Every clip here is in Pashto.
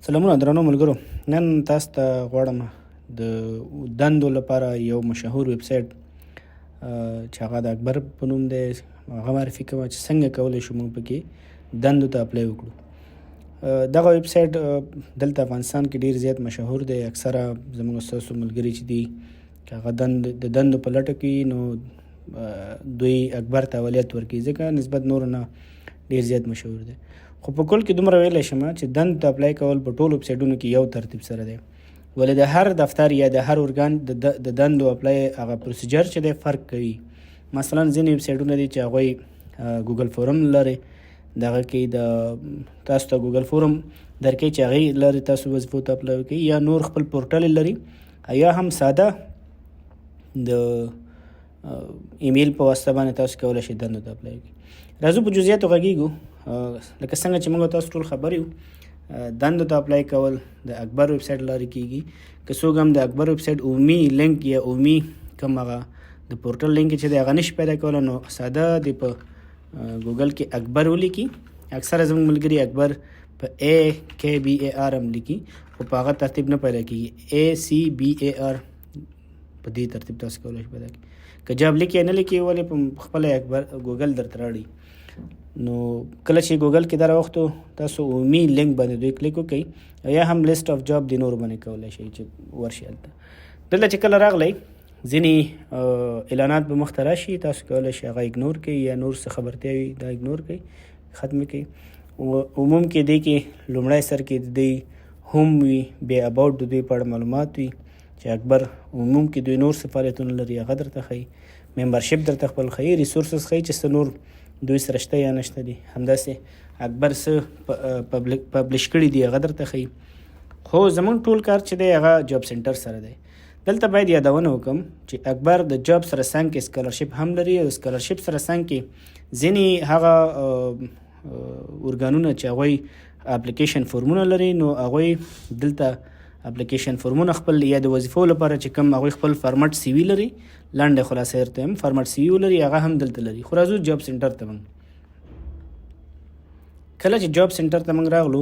سلامونه درنو ملګرو، نن تاسو ته غواړم د دندو لپاره یو مشهور ویب سایټ چې هغه د اکبر په نوم دی هغه معرفي کوم چې څنګه کولی شو موږ پکې دندو ته اپلای وکړو. دغه ویب سایټ دلته افغانستان کې ډیر زیات مشهور دی. اکثره زموږ ستاسو ملګري چې دي که هغه د دندو په لټه کې نو دوی اکبر ته اولیت ورکوي، ځکه نسبت نورو نه ډیر زیات مشهور دی. خو په کل کې دومره ویلی شم چې دند ته اپلای کول په ټولو ویبسایټونو کې یو ترتیب سره دی، ولې د هر دفتر یا د هر ارګان د دندو اپلای هغه procedure چې دی فرق کوي. مثلا ځینې ویبسایټونه دي چې هغوی ګوګل فورم لري، دغه کې د تاسو ته ګوګل فورم درکوي چې هغې لارې تاسو وظیفو ته اپلای وکړئ، یا نور خپل پورټل لري، یا هم ساده د ایمیل په واسطه باندې تاسو کولی شئ دندو ته اپلای وکړئ. راځو په جزئیاتو غږیږو. لکه څنګه چې موږ تاسو ټول خبر یو، دندو ته اپلای کول د اکبر ویب سایټ لارې کیږي. که څوک هم د اکبر ویب سایټ عمومي لینک یا عمومي کوم هغه د پورټل لینک چې دی هغه نشي پیدا کولی، نو ساده دی په ګوګل کې اکبر ولیکي. اکثره زموږ ملګري اکبر په A K B A R هم لیکي، خو په هغه ترتیب نه پیدا کیږي. A C B A R په دې ترتیب تاسو کولی شئ پیدا کړئ. که جاب لیکي نه لیکي ولې په خپله اکبر ګوګل درته راوړي. نو کله چې ګوګل کې دا راوختو تاسو عمومي لینک باندې دوی کلیک وکړئ، او یا هم list of job دی نور باندې کولی شئ چې ورشي هلته. دلته چې کله راغلی ځینې اعلانات به مخته راشي، تاسو کولی شئ هغه ignore کړئ یا نور څه خبرتیا وي دا ignore کړئ، ختم کړئ. عموم کې دې کې لومړی سر کې د دوی home وي، بیا about د دوی په اړه معلومات وي چې اکبر عموم کې دوی نور څه فعالیتونه لري هغه درته ښیي، membership درته خپل ښیي، resources ښیي چې څه نور دوی سره شته یا نشته دي. همداسې اکبر څه publish کړي دي هغه درته ښیي. خو زمونږ ټول کار چې دی هغه job center سره دی. دلته باید یادونه وکم چې اکبر د job سره څنګ کې scholarship هم لري، او scholarship سره څنګ کې ځینې هغه ارګانونه چې هغوی اپلیکیشن فورمونه لري، نو هغوی دلته اپلیکیشن فورمونه خپل یا د وظیفو لپاره چې کوم هغوی خپل format CV لري، لنډه خلاصه درته وایم، format CV ولري هغه هم دلته لري. خو راځو job center ته. موږ کله چې job center ته موږ راغلو،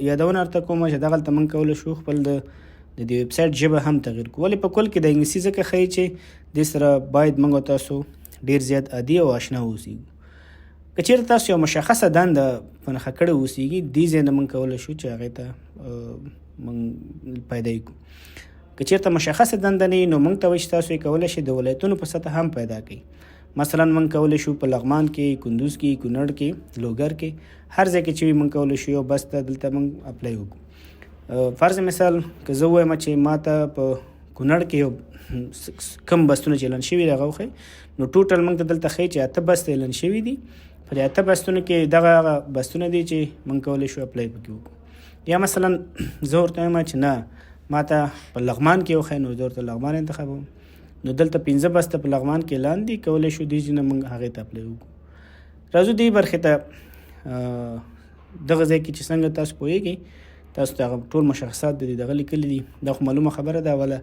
یادونه ورته کوم چې دغلته موږ کولی شو خپل د دې ویب سایټ ژبه هم تغییر کړو. ولې په کل کې د انګلیسي ځکه ښیي چې دې سره باید موږ تاسو ډېر زیات عادي او آشنا اوسیږو. که چېرته تاسو یو مشخصه دنده په نښه کړې اوسیږي، دې ځای نه موږ کولی شو چې هغې ته موږ پیدا کړو. که چېرته مشخصه دنده نه وي نو موږ ته وایي چې تاسو یې کولی شئ د ولایتونو په سطح هم پیدا کړئ. مثلا موږ کولی شو په لغمان کې، کندوز کې، کونړ کې، لوګر کې، هر ځای کې چې وي موږ کولی شو یو بس ته دلته موږ اپلای وکړو. فرض مثال که زه ووایم چې ما ته په کونړ کې یو کم بستونه چې اعلان شوي دي هغه وښیي، نو total موږ ته دلته ښیي چې 8 بست اعلان شوي دي. په دې 8 بستونو کې دغه هغه بستونه دي چې موږ کولی شو اپلای پکې وکړو. یا مثلا زه ورته وایم چې نه ما ته په لغمان کې وښیي، نو زه ورته لغمان انتخابوم، نو دلته 5 بسته په لغمان کې اعلان دي، کولی شو دې ځای نه موږ هغې ته اپلای وکړو. راځو دې برخې ته. دغه ځای کې چې څنګه تاسو پوهېږئ تاسو ته هغه ټول مشخصات د دې دغه لیکلي دي، دا خو معلومه خبره ده. اوله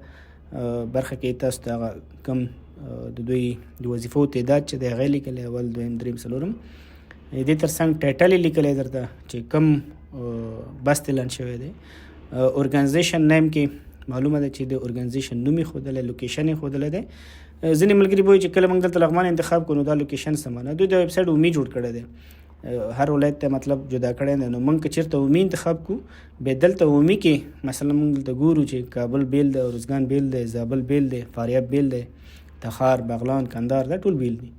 برخه کې تاسو ته هغه کوم د دوی د وظیفو تعداد چې دی هغه یې لیکلی، اول، دویم، دریم، څلورم. دې تر څنګ title یې لیکلی درته چې کوم بست اعلان شوی دی. organization name کې معلومه ده چې د organization نوم یې ښودلی، location یې ښودلی دی. ځینې ملګري به وایي چې کله موږ دلته لغمان انتخاب کړو نو دا location څه معنا؟ دوی د ویب سایټ عمومي جوړ کړی دی، هر ولایت ته مطلب جدا کړی دی. نو موږ که چېرته عمومي انتخاب کړو، بیا دلته عمومي کې مثلا موږ دلته ګورو چې کابل بیل دی، ارزګان بیل دی، زابل بیل دی، فاریاب بیل دی، تخار، بغلان، کندهار، دا ټول بیل دي.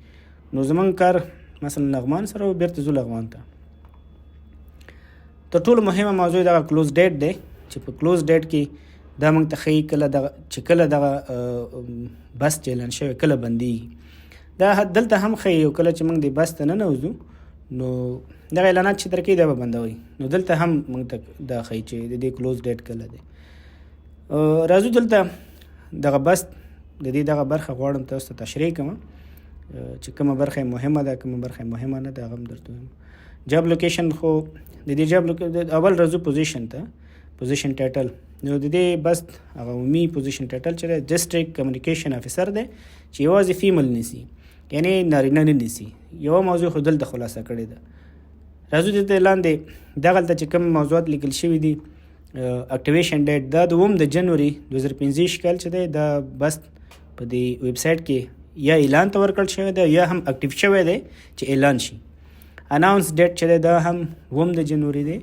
نو زموږ کار مثلا لغمان سره و، بیرته ځو لغمان ته. تر ټولو مهمه موضوع دغه close date دی چې په close date کې دا موږ ته ښیي کله دغه چې کله دغه بس چې اعلان شوی کله بندیږي. دا دلته هم ښیي، او کله چې موږ دې بس ته ننوځو نو دغه اعلانات چې درکوي دا به بندوي، نو دلته هم موږ ته دا ښیي چې د دې close date کله دی. راځو دلته دغه بس د دې دغه برخه غواړم تاسو ته تشریح کړم چې کومه برخه مهمه ده کومه برخه مهمه نه ده، هغه هم درته وایم. job location خو د دې job اول راځو position ته، position title. نو د دې بس هغه عمومي position title چې دی district communication officer دی چې یوازې female نیسي، یعنې نارینه نه نیسي. یوه موضوع خو دلته خلاصه کړې ده. راځو دې ته لاندې دغلته چې کوم موضوعات لیکل شوي دي. اکټیویشن ډیټ دا د 7 د جنوري 2025 کال چې دی دا بس په دې ویب سایټ کې یا اعلان ته ورکړل شوی دی یا هم اکټیو شوی دی چې اعلان شي. اناونس ډیټ چې دی دا هم 7 د جنوري دی.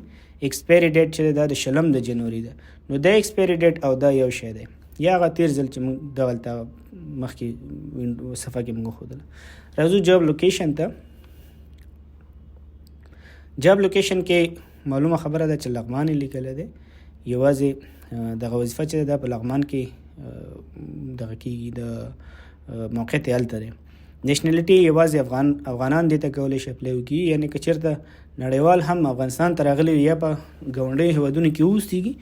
ایکسپایري ډیټ چې دی دا د 20 د جنوري ده. نو دا ایکسپایري ډیټ او دا یو شی دی یا هغه تیر ځل چې موږ دغلته مخکې صفحه کې موږ ښودله. راځو جاب لوکیشن ته. جاب لوکیشن کې معلومه خبره ده چې لغمان یې لیکلی دی. یوازې دغه وظیفه چې ده په لغمان کې دغه کېږي، د موقعیت یې هلته دی. نېشنلټي یوازې افغانان دې ته کولی شي اپلای وکړي، یعنې که چېرته نړیوال هم افغانستان ته راغلي وي یا په ګاونډیو هېوادونو کې اوسېږي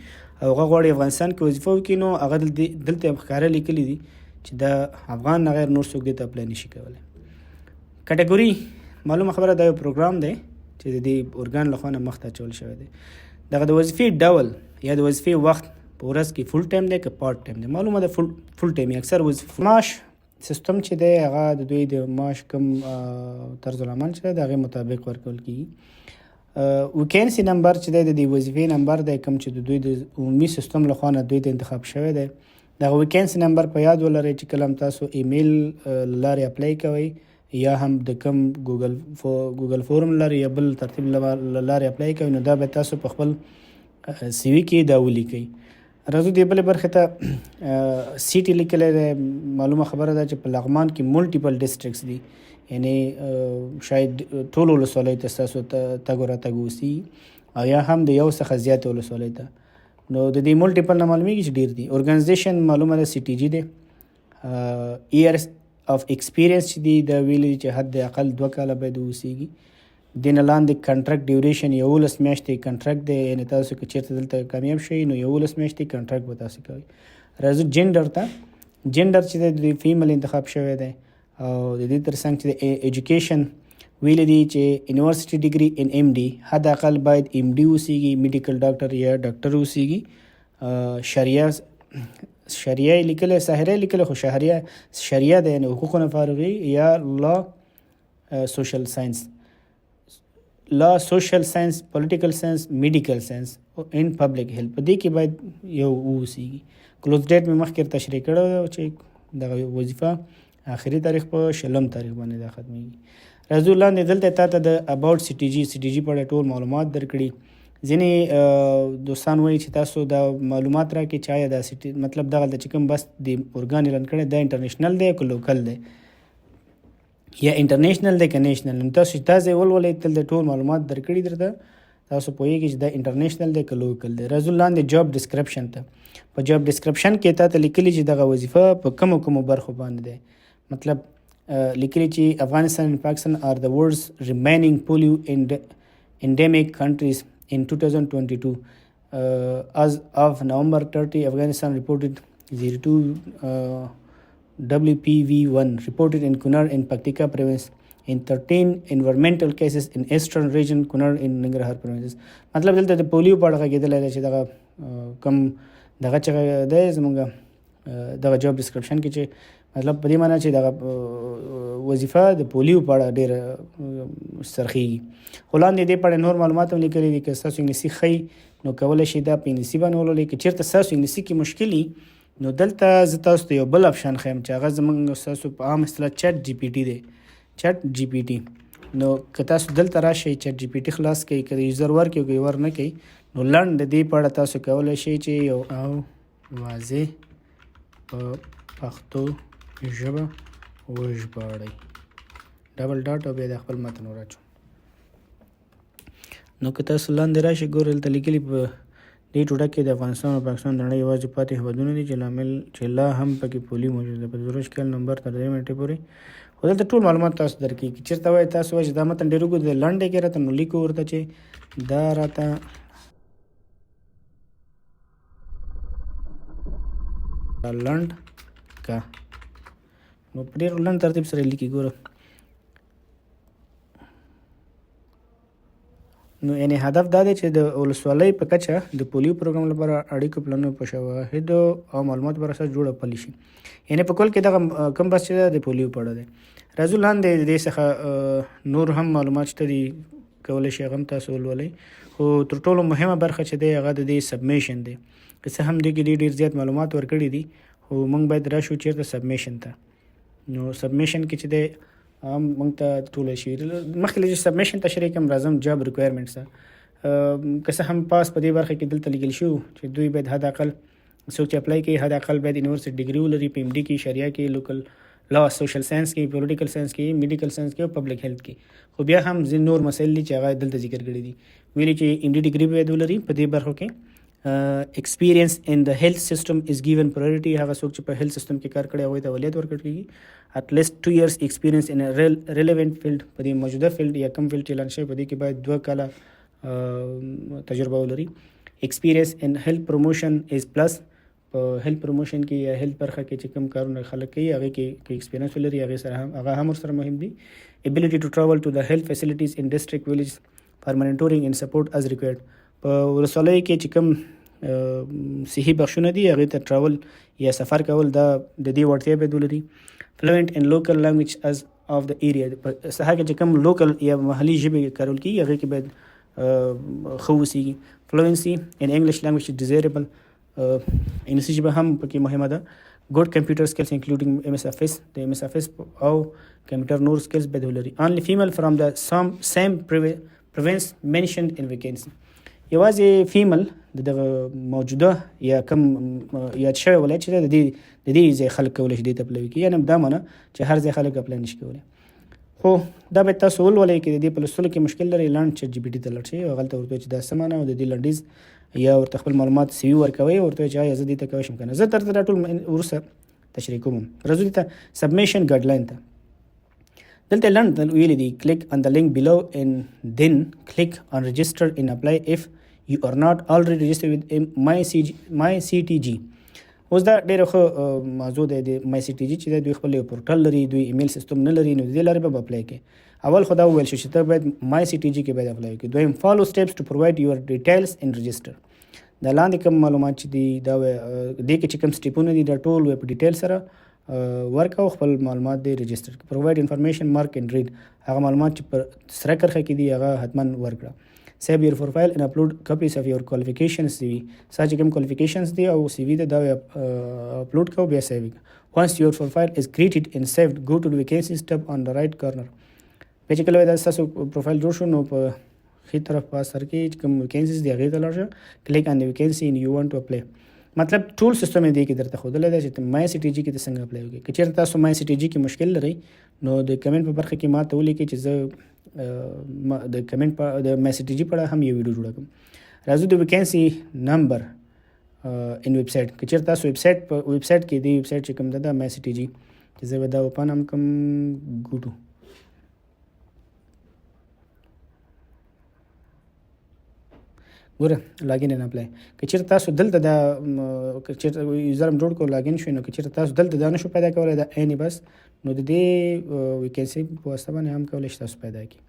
او هغه غواړي افغانستان کې وظیفه وکړي، نو هغه دلته ښکاره لیکلي دي چې د افغان نه غیر نور څوک دې ته اپلای نشي کولی. کټګوري معلومه خبره دا یو پروګرام دی چې د دې ارګان له خوا نه مخته اچول شوی دی. دغه د وظیفې ډول یا د وظیفې وخت په ورځ کې فول ټایم دی که پارت ټایم دی؟ معلومه ده فول ټایم اکثر وظیفه. معاش سیستم چې دی هغه د دوی د معاش کوم طرز العمل چې دی د هغې مطابق ورکول کېږي. ویکینسي نمبر چې دی د دې وظیفې نمبر دی کوم چې د دوی د عمومي سیستم له خوا نه دوی ته انتخاب شوی دی. دغه ویکینسي نمبر په یاد ولرئ چې کله هم تاسو ایمیل لارې اپلای کوئ یا هم د کوم ګوګل فورم لارې یا بل ترتیب لارې اپلای کوئ، نو دا به تاسو په خپل سی وي کې دا ولیکئ. راځو دې بلې برخې ته. سیټي لیکلی دی. معلومه خبره ده چې په لغمان کې مولټیپل ډسټرکټس دي، یعنی شاید ټولو ولسوالیو ته ستاسو تګ او راتګ اوسي او یا هم د یو څخه زیاتې ولسوالۍ ته. نو د دې مولټیپل نه معلومیږي چې ډیر دي. اورګنایزیشن معلومه ده سی ټي جي دی. ایئرز اف ایکسپیرینس چې دی دا ویلي چې حد اقل 2 کاله باید اوسېږي. دې نه لاندې کنټراکټ ډیوریشن 11 میاشتې کنټراکټ دی، یعنې تاسو که چېرته دلته کامیاب شئ نو 11 میاشتې کنټراکټ به تاسو کوئ. راځو جندر ته. جندر چې دی د دوی فیمل انتخاب شوی دی. او د دې ترڅنګ چې د ایجوکیشن ویلي دي چې یونیورسټي ډیګري ان ایم ډي، حد اقل باید ایم ډي اوسېږي، میډیکل ډاکټر یا ډاکټر اوسېږي. شریعه یې لیکلی، ساحره یې لیکلی، خو شریعه ده، یعنې حقوقو نه فارغي یا لا سوشل ساينس، لا سوشل ساينس، پولیټیکل ساينس، میډیکل ساينس ان پبلک هیلث، په دې کې باید یو اوسېږي. کلوز ډیټ مې مخکې تشریح کړی و چې دغه وظیفه آخري تاریخ په 20 تاریخ باندې دا ختمېږي. راځو لاندې دلته تا ته د اباوټ سی ټي جي، سی ټي جي په اړه ټول معلومات درکړي. ځینې دوستان وایي چې تاسو دا معلومات راکړئ چې آیا دا سی ټي مطلب دغلته چې کوم بس د ارګان اعلان کړی دا انټرنیشنل دی که لوکل دی یا انټرنیشنل دی که نېشنل. نو تاسو چې دا ځای ولولئ دلته ټول معلومات درکړي درته، تاسو پوهېږئ چې دا انټرنیشنل دی که لوکل دی. راځو لاندې جاب ډسکرپشن ته. په جاب ډسکرپشن کې تا ته لیکلي چې دغه وظیفه په کومو کومو برخو باندې دی. مطلب لیکلي چې افغانستان and Pakistan are the world's remaining polio endemic countries in 2022. As of November 30, Afghanistan reported 02 WPV1 reported in Kunar in Paktika province in 13 environmental cases in eastern region Kunar in Nangarhar provinces. مطلب دلته د پولیو په اړه غږېدلی دی چې دغه کوم دغه چې دی زمونږ دغه جاب ډسکرپشن کې چې مطلب په دې معنی چې دغه وظیفه د پولیو په اړه ډېره څرخېږي. خو لاندې دې په اړه نور معلومات هم لیکلي دي. که ستاسو انګلیسي ښه وي نو کولی شئ دا په انګلیسي باندې ولولئ. که چېرته ستاسو انګلیسي کې مشکل وي نو دلته زه تاسو ته یو بل اپشن ښیم چې هغه زمونږ ستاسو په عام اصطلاح چټ جی پي ټي دی. چټ جی پي ټي، نو که تاسو دلته راشئ چټ جی پي ټي خلاص کړئ، که یوزر ورکړئ او که ور نه کړئ نو لنډ د دې په اړه تاسو کولی شئ چې یو او واضح په پښتو ژبه وژباړئ، ډبل ډاټ او بیا د خپل متن وراچو. نو که تاسو لاندې راشئ ګورئ دلته لیکلي په دې ټوټه کې د افغانستان او پاکستان د نړۍ یوازې پاتې هېوادونه دي چې لامل چې لا هم پکې پولیو موجود ده. په 2023 کال نومبر تر 3 نیټې پورې خو دلته ټول معلومات تاسو درکوي. که چېرته وایي تاسو وایي چې دا متن ډېر اوږد دی لنډ یې کړئ راته، نو لیکو ورته چې دا راته لنډ که، نو په ډېر لنډ ترتیب سره لیکي ګوره. نو یعنی هدف دا دی چې د ولسوالۍ په کچه د پولیو پروګرام لپاره اړیکو پلانونو په شواهدو او معلوماتو پر اساس جوړ او پلي شي. یعنی په کل کې دغه کوم بحث چې ده د پولیو په اړه دی. راځو لاندې د دې څخه نور هم معلومات شته دي، کولی شئ هغه هم تاسو ولولئ. خو تر ټولو مهمه برخه چې دی هغه د دې submission دی. که څه هم دې کې ډېر زیات معلومات ورکړي دي، خو موږ باید راشو چېرته submission ته. نو submission کې چې دی هم موږ ته ټول شي. مخکې له submission تشریح کوم، راځم job requirements ته. که څه هم پاس په دې برخه کې دلته لیکل شو چې دوی باید حد اقل څوک چې apply کوي حد اقل باید university degree ولري په MD کې، شریعه کې، local law، social science کې، political science کې، medical science کې او public health کې. خو بیا هم ځینې نور مسایل دي چې هغه دلته ذکر کړي دي. ویلي چې MD degree باید ولري په دې برخو کې. Experience in the health system is given priority. هغه څوک چې په health system کې کار کړی هغوی ته اولویت ورکړل کېږي. At least 2 years experience in a relevant field. په دې موجوده field یا کوم field چې اعلان شوی په دې کې باید 2 کاله تجربه ولري. Experience in health promotion is plus. په health promotion کې یا health برخه کې چې کوم کارونه خلک کوي هغه کې کې experience ولري، هغه سره هم هغه هم ورسره مهم دي. Ability to travel to the health facilities in district, village for monitoring and support as required. په ولسوالیو کې چې کوم صحي بخشونه دي هغې ته travel یا سفر کول، دا د دې وړتیا باید ولري. Fluent in local language as of the area. په ساحه کې چې کوم local یا محلي ژبې کارول کېږي هغې کې باید ښه اوسېږي. Fluency in English language is desirable. انګلیسي ژبه هم پکې مهمه ده. Good computer skills including MS Office. د MS Office او کمپیوټر نور skills باید ولري. Only female from the same province mentioned in vacancy. یوازې female د دغه موجوده یا کم یاد شوی ولایت چې د دې ځای خلک کولی شي دې ته apply وکړي. یعنې دا معنی چې هر ځای خلک apply نشي کولی. خو دا باید تاسو ولولئ. که د دې په لوستلو کې مشکل لرئ، لنډ ChatGPT ته لاړ شئ او هغلته ورته چې دا څه معنی او د دې لنډیز یا ورته خپل معلومات CV ورکوي، ورته چې آیا زه دې ته کولی شم که نه. زه درته دا ټول وروسته تشریح کوم. راځو دې ته submission guideline ته. دلته لنډ ویلي دي: click on the link below and then click on register and apply if you are not already registered with my CG my CTG. اوس دا ډیره ښه موضوع ده. د MyCTG چې دوی خپل یو portal لري، دوی email system نه لري، نو د دې لارې به apply کوي. اول خو دا وویل شو چې ته باید MyCTG کې باید apply وکړې. دویم، follow steps to provide your details and register. دا لاندې کوم معلومات چې دي، دا دې کې چې کوم step ونه دي، دا ټول په detail سره ورکاو، خپل معلومات دی register. Provide information mark in red. هغه معلومات چې پر سره کرښه کې دي هغه حتما ورکړه. Save your profile and upload copies of your qualifications, CV. ستا چې کوم qualifications دي او CV ده، دا upload کو، بیا save. Once your profile is created and saved, go to the vacancies tab on the right corner. بیا چې کله دا ستاسو پروفایل جوړ شو، نو په ښي طرف په سر کې چې کوم vacancies دي هغې ته لاړ شه. Click on the vacancy and you want to apply. مطلب ټول سیستم یې دې کې درته ښودلی دی چې ته MyCTG کې ته څنګه apply وکړې. که چېرته تاسو MyCTG کې مشکل لرئ، نو د کمنټ په برخه کې ما ته ولیکئ چې زه د کمنټ په د MyCTG په اړه هم یو ویډیو جوړه کړم. راځو د vacancy number in website. که چېرته تاسو ویب سایټ په ویب سایټ کې دی، ویب سایټ چې کوم ده د MyCTG چې زه به دا open هم کوم، go to ګوره login and apply. که چېرته تاسو دلته دا که چېرته user هم جوړ کړو، login شوئ، نو که چېرته تاسو دلته دا نشو پیدا کولی دا عیني بس، نو د دې vacancy په واسطه باندې هم کولی شي تاسو پیدا کړئ.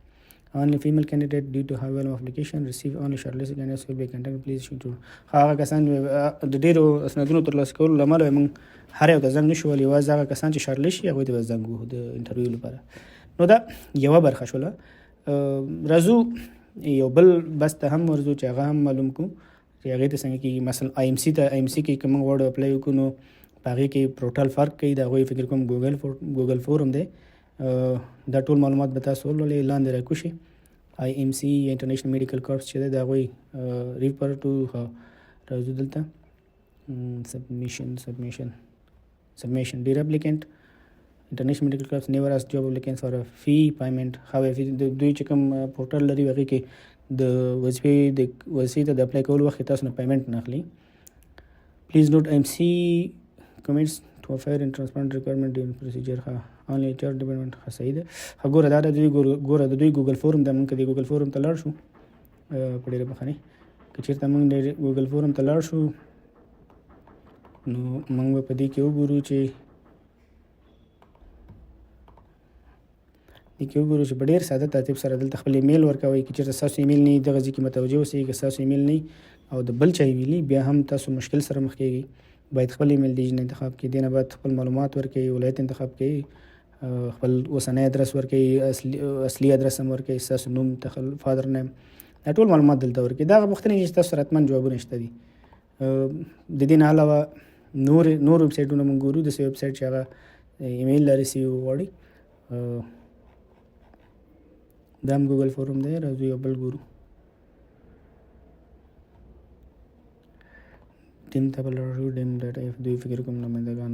Only female candidate. Due to high volume of application receive, only shortlisted candidates will be contacted. Please shoot to هغه کسان د ډېرو اسنادونو ترلاسه کولو له امله موږ هر یو ته زنګ نشو وهلی، یوازې هغه کسان چې shortlist شي هغوی ته به زنګ وهو د interview لپاره. نو دا یوه برخه شوله. راځو یو بل بس ته هم ورځو چې هغه هم معلوم کړو چې هغې ته څنګه کېږي. مثلا IMC ته، IMC کې که موږ غواړو apply وکړو، نو په هغې کې portal فرق کوي د هغوی. فکر کوم Google form دی. دا ټول معلومات به تاسو ولولئ. لاندې راکوز شئ، IMC International Medical Corps چې دی د هغوی refer to. راځو دلته submission, submission, submission. Dear applicant, International Medical Corps never ask job applicants for a fee payment. خو دوی چې کوم portal لري هغې کې د وظیفې د وظیفې ته د apply کولو وخت تاسو نه payment نه اخلي. Please note, IMC commits to a fair and transparent recruitment procedure. ښه، only HR department. ښه، صحیح ده. ښه ګوره، دا د دوی ګوره د دوی Google form ده. موږ که د Google form ته لاړ شو، په ډېره بخښنې، که چېرته موږ د Google form ته لاړ شو، نو موږ به په دې کې وګورو چې دې کې وګورو چې په ډېر ساده ترتیب سره دلته خپل ایمیل ورکوئ. که چېرته ستاسو ایمیل نه وي، دغه ځای کې متوجه اوسئ. که ستاسو ایمیل نه او د بل چا ایمیل، بیا هم تاسو مشکل سره مخ کیږئ. باید خپل ایمیل دی انتخاب کړئ. دې نه بعد خپل معلومات ورکړئ، ولایت انتخاب کړئ، خپل اوسنی ادرس ورکړئ، اصلي ادرس هم ورکړئ، ستاسو نوم، تخل، father name، دا ټول معلومات دلته ورکړي. دا پوښتنې چې تاسو سره حتما جوابونه شته دي. د دې نه علاوه نور نور ویب سایټونه مونږ ګورو، داسې ویب سایټ چې هغه ایمیل لري سی وي وغواړي. دا هم ګوګل فورم دی، راځو یو بل ګورو. ټیم ته به لاړ شو، ډیم ډاټ اف. دوی فکر کوم نمایندګان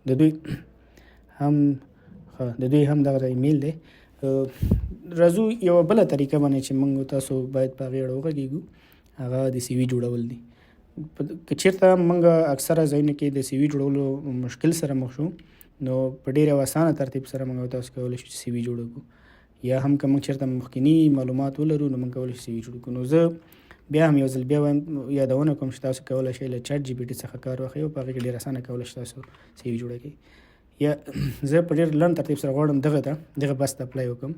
د دوی هم، د دوی هم دغه ایمیل دی. راځو یوه بله طریقه باندې چې موږ تاسو باید په هغې اړه وغږېږو، هغه د سی وي جوړول دي. که چېرته موږ اکثره ځایونو کې د سی وي جوړولو مشکل سره مخ شو، نو په ډېر یو اسانه ترتیب سره موږ تاسو کولی شو چې سی وي جوړه کړو، یا هم که موږ چېرته مخکني معلومات ولرو نو موږ کولی شو سی وي جوړ کړو. نو زه بیا هم یو ځل بیا وایم، یادونه کوم چې تاسو کولی شئ له چټ جي پي ټي څخه کار واخلئ او په هغې کې ډېر اسانه کولی شئ تاسو سی وي جوړه کړئ. یا زه په ډېر لنډ ترتیب سره غواړم دغه ته دغه بس ته اپلای وکړم.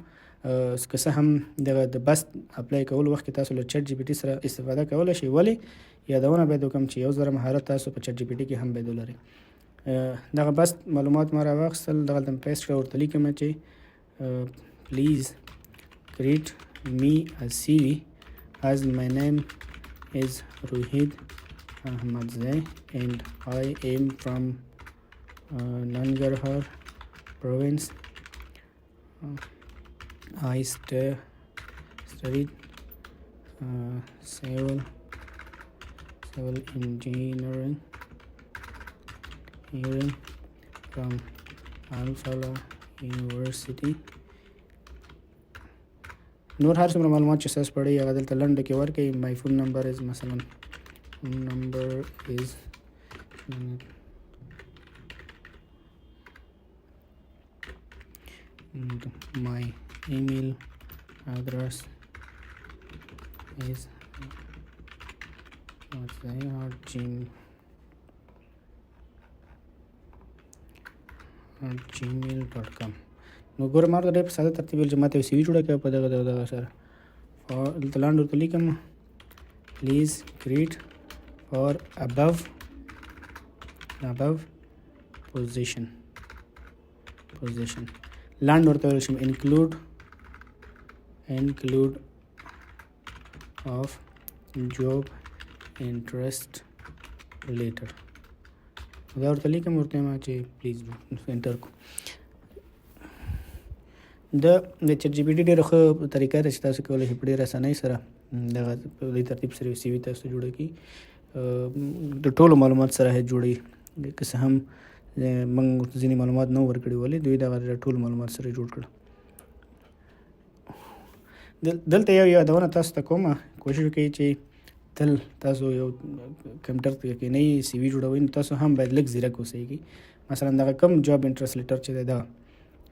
که څه هم دغه د بس اپلای کولو وخت کې تاسو له چټ جي پي ټي سره استفاده کولی شئ، ولې یادونه باید وکړم چې یو ذره مهارت تاسو په چټ جي پي ټي کې هم باید ولرئ. دغه بس معلومات ما راواخیستل، دغلته مې پیسټ کړه، ورته لیکم چې please create me a CV as my name is Rohit Ahmadzai and I am from Nangarhar province. I studied civil engineering from Al Falah University. نور هر څومره معلومات چې تاسو پړی هغه دلته لنډو کې ورکړئ. My phone number is مثلا number is and my email address is gmail.com. نو ګوره ما ورته ډېر په ساده ترتیب ویل چې ماته یو سی وي جوړه کړه په دغه دغه دغه سره. دلته لاندې ورته لیکم please create for above position. لاندې ورته ویل شم include of job interest letter. دا ورته لیکم، ورته ما چې پلیز انټر کو. د چټ جي پي ټي ډېره ښه طریقه ده چې تاسو کولی شئ په ډېره اسانۍ سره دغه په دې ترتیب سره یو سی وي تاسو جوړه کړي، د ټولو معلومات سره جوړوي. که څه هم موږ ځینې معلومات نه ورکړي، ولې دوی دغه ټول معلومات سره جوړ کړل. دلته یو یادونه تاسو ته کوم، کوشش وکړئ چې تل تاسو یو کمپیوټر ته کښېنئ سی وي جوړوئ، نو تاسو هم باید لږ ځیرک اوسئ. مثلا دغه کوم جاب انټرست لیټر چې دی دا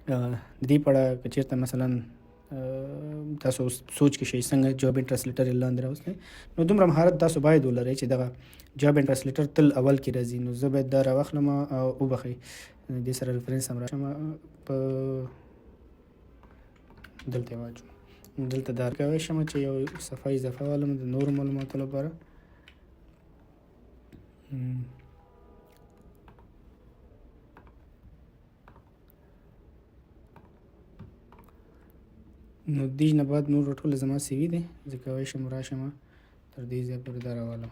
د دې په اړه که چېرته مثلا تاسو سوچ کې شئ څنګه جاب انټرست لیټر یې لاندې راوستئ، نو دومره مهارت تاسو باید ولرئ چې دغه جاب انټرست لیټر تل اول کې راځي. نو زه باید دا راواخلم او وبخښئ دې سره ریفرنس هم راشم په دلته یې واچوم. دلته دا کوی شم چې یو صفحه اضافه والم د نورو معلوماتو لپاره. نو دې نه بعد نور ټول زما سی وي دی، زه کوی شم راشم تر دې ځایه پورې دا راوالم،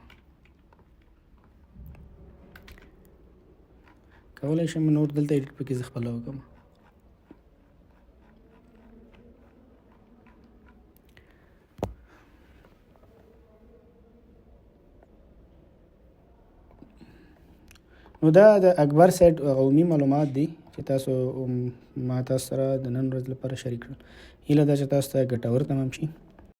کولی شم نور دلته ایډیټ پکې زه خپله وکړم. نو دا د اکبر سایټ عمومي معلومات دي چې تاسو ما تاسو سره د نن ورځ لپاره شریک کړل. هیله ده چې تاسو ته ګټور تمام شي.